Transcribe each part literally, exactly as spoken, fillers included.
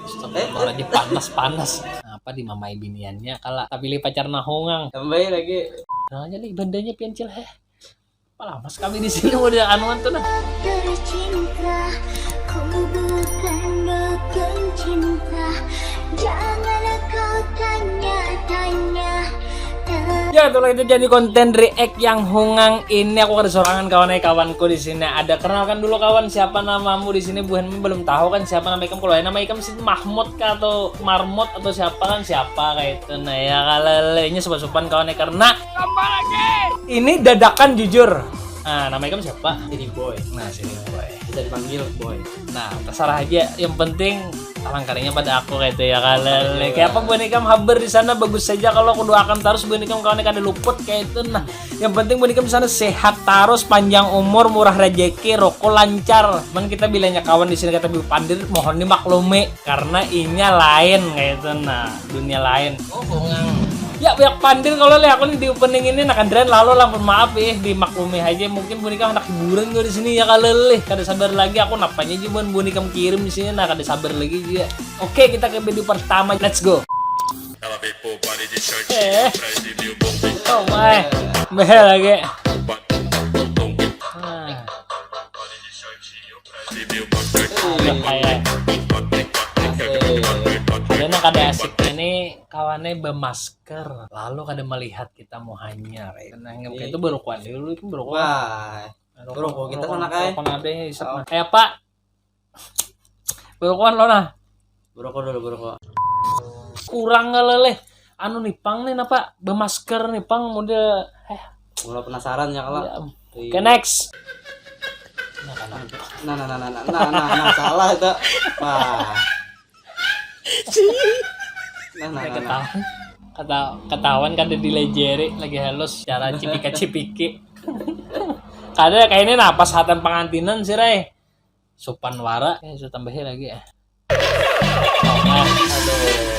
Astagfirullahaladzim, panas, panas. Apa dimamai biniannya kala, tapi pilih pacar nahungang. Tambahi lagi. Nah, jadi bandanya pian, Cil, heh. Apa lamas kami di sini mau dia anuan tuh nah. Tercinta, ku bukan dukun cinta. Jangan kau tanya-tanya. Ya, itulah itu jadi konten react yang hungang ini. Aku kada sorangan, kawan, eh, kawanku di sini ada. Kenalkan dulu, kawan, siapa namamu di sini? Buhan belum tahu kan siapa nama ikam. Kalau nama ikam si Mahmud kah atau Marmot atau siapa kan siapa kayak itu. Nah, ya, kalau ini sopan-sopan, kawan, eh, karena ini dadakan jujur. Nah, nama ikam siapa? Jadi Boy. Nah, sini Boy. Bisa dipanggil Boy. Nah, terserah aja. Yang penting alangkarinya pada aku kayak itu ya, kalau kayak apa buhan ikam habar di sana, bagus saja. Kalau aku doakan terus buhan ikam, kawan, kada luput kayak itu. Nah, yang penting buhan ikam di sana sehat terus, panjang umur, murah rezeki, rokok lancar. Cuman kita bilanya kawan di sini kata Biu Pandir, mohon dimaklumi karena inya lain kayak itu. Nah, dunia lain. Oh, bungang. Ya, banyak pandir kalau leh aku nih di opening ini, nah, kandiran lalu lah, mohon maaf, eh, dimaklumi aja. Mungkin buhan ikam anak hiburan juga di sini ya, kalau leh kada sabar lagi. Aku napanya aja buhan buhan ikam kirim di sini, nah, kada sabar lagi juga. Oke, kita ke video pertama, let's go. Eh. Oh my. Behel lagi. Nah. Kayak ada nang kada asik ini, kawannya bemasker lalu kada melihat kita muhanya, right? Nah, kayak itu baru kuan dulu, itu baru kuan. Wah, baru kuan kita sana, kai. Baru kuan ada yang isap. Oh. Kayak apa? Baru kuan lo nah. Baru kuan dulu, baru kuan. Kurang ngaleleh. Anu nih pang nih, napa? Bemasker nih pang, model, eh. Mulai penasaran ya, kalau. Ya. Iya. Oke, next. Nah, nah, nah, nah, nah, nah, nah, salah itu. Wah. Nah, nah, nah, nah. Ketahuan, kata-, ketahuan kada dilejeri, lagi halus, cara cipika-cipiki. Kada, kayak ini napas hatan pangantinan sih, Ray. Sopan wara. Eh, saya tambahi lagi ya. Nah, aduh.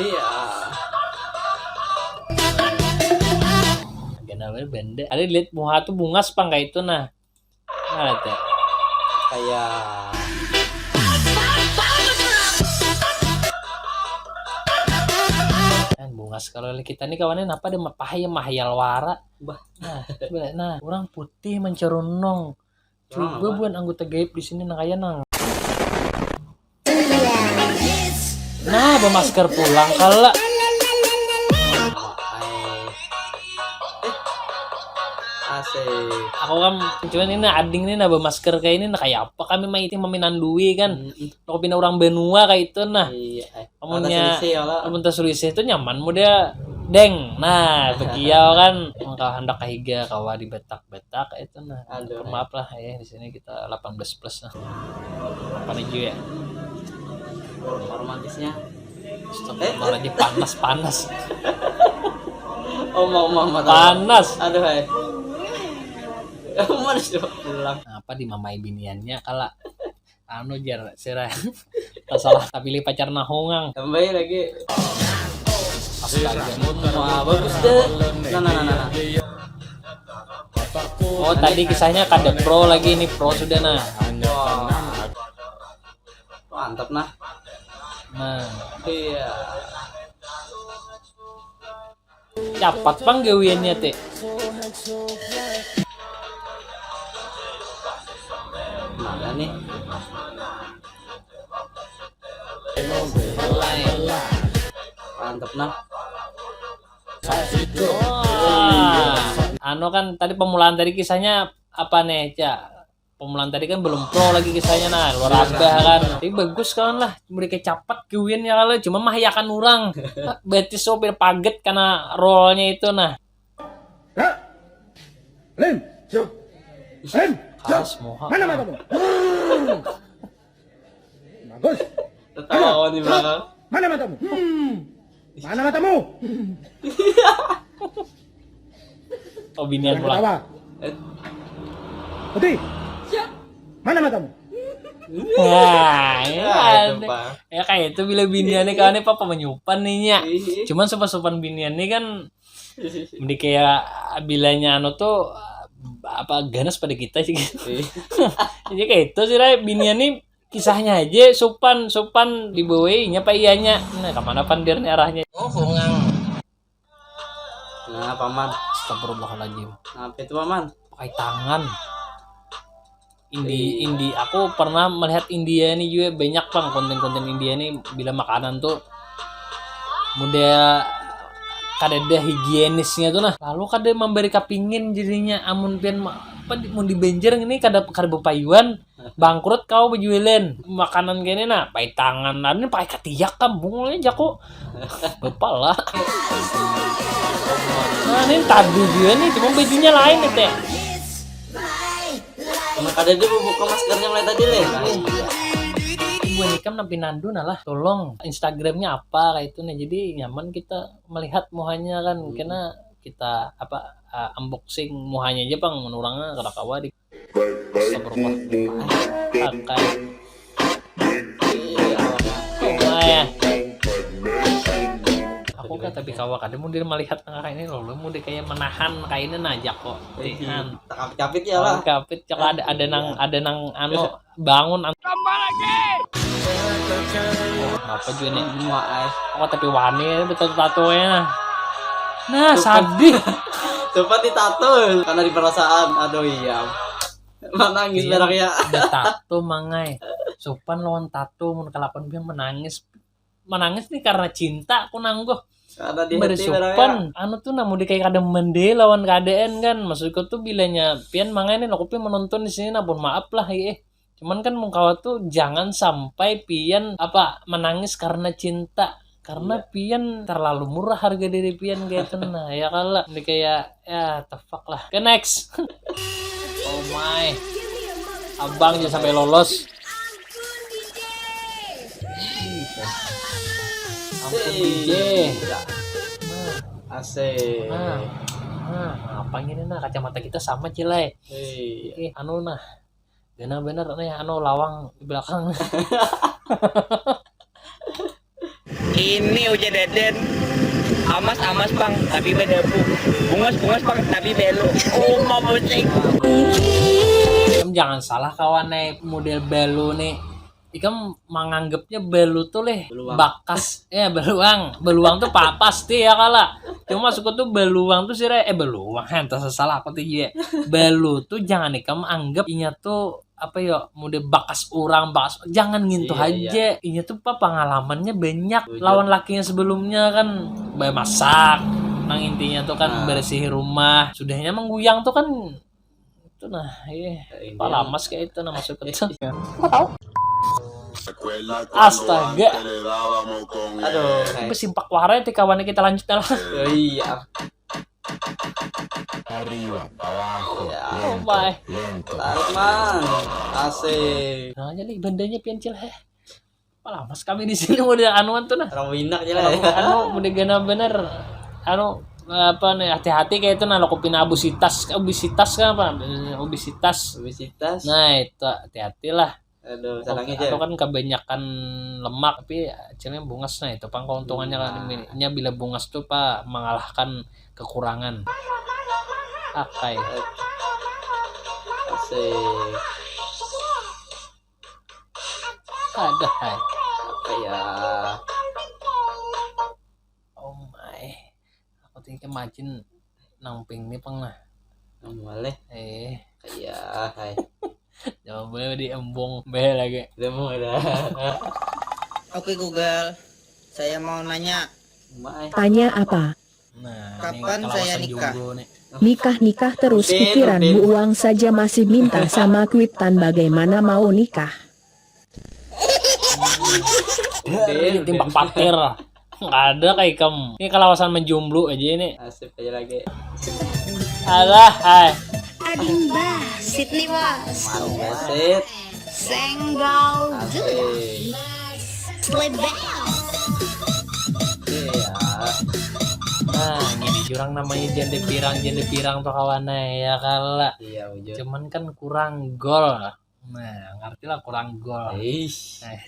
Iya. Kenapa benda? Ada lihat muha tuh bungas pang kayak itu nah. Nah, lihat ya. Kayak kan bungas kalau kita nih kawannya, napa ada mapahaya mahayal wara. Bah. Nah, coba, nah, orang putih mencerunong. Coba buat anggota gaib di sini nang kaya nang. Nah, bemasker pulang kala. Asik. Aku kan cuman ini ading ini nah bemasker kayak ini nah, kayak apa kami maiti maminandui kan. Mm-mm. Aku pina orang benua kayak itu nah. Iya. Amunnya, amun tas selisih itu nyaman muda deng. Nah, begiau kan. Mangkal handak kahiga kawa dibetak-betak itu nah. Aduh, maaf lah ya, di sini kita delapan belas plus nah. Apa nih, Ju, ya? Romantisnya. Astagfirullahaladzim, panas, panas. Oh, mau, mau, mau tahu. Panas. Aduh, hai. Mana sudah pulang? Apa dimamai biniannya kala? Anu jar, sira. Salah, tapi pilih pacar nahungang. Tambahi lagi. Astaga. Wah, bagus deh. Nah, nah, nah, nah, nah. Oh, tadi kisahnya kada pro lagi, ini pro sudah nah. Wah. Mantap nah. Nah. Iya. Capat pang gawiannya, Te. Mana nih? Mantep nah. Wah. Anu kan tadi pemulaan tadi kisahnya apa nih, Cak? Pemulaan tadi kan belum pro lagi kisahnya nah, luar abah kan. Tapi bagus kawan lah, mereka capat gawiannya kalau cuma mahayakan orang. Berarti sopir paget karena role-nya itu nah. Hah? Lim, Lim, mana matamu? Bagus. Tertawa kawan di belakang. Mana matamu? Hmm. Mana matamu? Oh, binian pulang. Ketawa. Eh. Putih. Mana matamu? Wah, ya, ya, kayak itu bila binian nih kawan nih papa menyupan nih nya. Iya. Cuman sopan-sopan binian nih kan mending kayak bilanya anu tuh apa ganas pada kita sih. Jadi kayak itu sih, Rai. Binian nih kisahnya aja supan, supan dibawainya apa iyanya. Nah, kemana pandir nih arahnya? Oh, bungang. Nah, Paman. Astagfirullahaladzim. Kenapa itu, Paman? Pakai tangan. Indi, Indi, aku pernah melihat India nih juga banyak, Bang, konten-konten India nih bila makanan tuh mudah kada ada higienisnya tuh nah. Lalu kada memberi kapingin jadinya amun pian apa di, mun di Banjar ini kada kada bepayuan bangkrut kau berjualan makanan kene nah pakai tangan nah ini pakai ketiak kampung aja jaku bepala nah ini tadi juga nih cuma bajunya lain nih teh. Nah, kada dia membuka maskernya mulai tadi leh. Buat ikam nampi nandu nah lah, tolong Instagramnya apa kayak itu nah jadi nyaman kita melihat muhanya kan hmm. Karena kita apa uh, unboxing muhanya aja bang menurangnya kada kawa di Astagfirullah. Pakai. Iya. Oh, ya. Aku kata tapi kawa kada mau dia melihat tengah ini loh, mau dia kayak menahan kainnya najak kok. Tahan. Kapit-kapit ya lah. Kapit cok ada ada nang ada nang anu bangun anu. Tambah lagi. Oh, apa juga nih? Semua eh. Oh, tapi wani betul tatonya. Nah, sadih. Sempat ditato karena di perasaan. Aduh iya. Menangis berak ya. Ada tato mangai. Sopan lawan tato mun kalakuan dia menangis. Menangis nih karena cinta aku nangguh. Ada di hati barang ya. Anu tuh namun di kayak kada mende lawan keadaan kan. Maksudku tuh bilanya pian mangai nih aku pian menonton di sini nah pun maaf lah eh. Cuman kan mengkawa tuh jangan sampai pian apa menangis karena cinta. Karena iya. Pian terlalu murah harga diri pian kayak itu nah ya kalah. Ini kayak ya tefak lah. Ke next. Oh my. Abang aja sampai lolos. Ampun D J. Asik. Nah, nah, apa ini nah kacamata kita sama cilai. Iya. Oke, anu nah. Benar-benar nih anu lawang di belakang. Ini ujar deden. Amas amas pang tapi badabu. Bungas bungas pang tapi belu. Uma bucing. Jangan salah kawan nih model belu nih. Ikam menganggapnya belu tuh leh beluang. Bakas ya beluang beluang tuh apa pasti ya kala cuma suku tuh beluang tuh sih eh beluang entah salah aku tuh ya belu tuh jangan ikam anggap inya tuh apa ya muda bakas orang bakas jangan ngintu iya, aja iya. Inya tuh apa pengalamannya banyak Bujur. Lawan lakinya sebelumnya kan masak nang intinya tuh kan nah. Bersih rumah sudahnya mengguyang tuh kan itu nah iya palamas kayak itu nah masuk ke itu tahu astaga aduh besimpak warai ti kawannya kita lanjut lah oh, iya arriba abajo ya. Oh my tarik man asik nah jadi bandanya piancil heh Palamas kami di sini udah anuan tuh nah. Rawinak ya lah. Anu udah gana bener. Anu apa nih hati-hati kayak itu nah lo kopi obesitas obesitas kan apa obesitas obesitas nah itu hati-hati lah aduh salah aja kan kebanyakan lemak tapi hasilnya bungas nah itu pang keuntungannya kan ini bila bungas tuh pak mengalahkan kekurangan akai asik Ada hai. Apa ya? Oh my. Aku tinggi macin nang ping ni pang nah. Nang maleh. Eh. Iya hai. Jangan boleh di embung beh lagi. Embung ada. Oke Google, saya mau nanya. Tanya apa? Nah, kapan saya nikah? Nikah-nikah terus pikiran buang saja masih minta sama kuitan bagaimana mau nikah. Timbang patir. Enggak ada kayak kamu. Ini kalawasan menjomblo aja ini. Asip aja lagi. Alah, hai. Adimba, Sydney Mas. Mantap, Syd. Senggol Slebel. Nah, ini jurang namanya jande pirang, jande pirang tuh kawannya ya kala. Iya, wujud. Cuman kan kurang gol. Nah, ngerti lah kurang gol. Eish. Nah,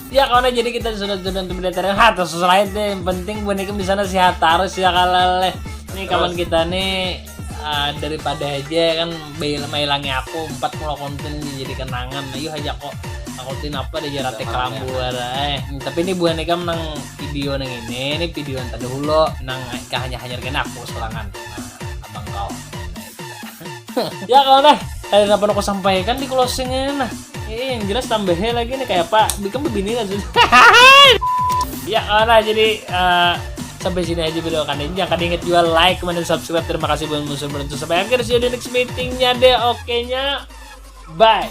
ya kawan jadi kita sudah sudah untuk berdatangan ha terus lain deh yang penting buat di sana sehat terus ya kala leh ini kawan kita nih Ah, daripada aja kan bail- mailangi aku empat mula konten jadi kenangan. Ayo aja kok aku tin apa deh jarate Kenangan. Kalambur eh. Tapi ini buhan ikam nang video nang ini, ini video yang tadi dulu nang kah hanya hanyar kena aku sorangan. Nah, abang kau. Ya kawan eh, ada apa aku sampaikan di closing ini nah. Eh, yang jelas tambahnya lagi nih kayak apa? Bikin bebini lah sudah. Ya kawan lah jadi eh, sampai sini aja video kali ini. Jangan ingat juga like, comment, dan subscribe. Terima kasih buat musuh beruntung sampai akhir. See you di next meetingnya deh. Oke nya. Bye.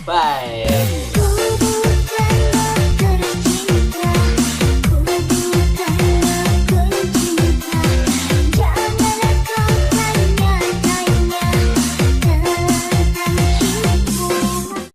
Bye.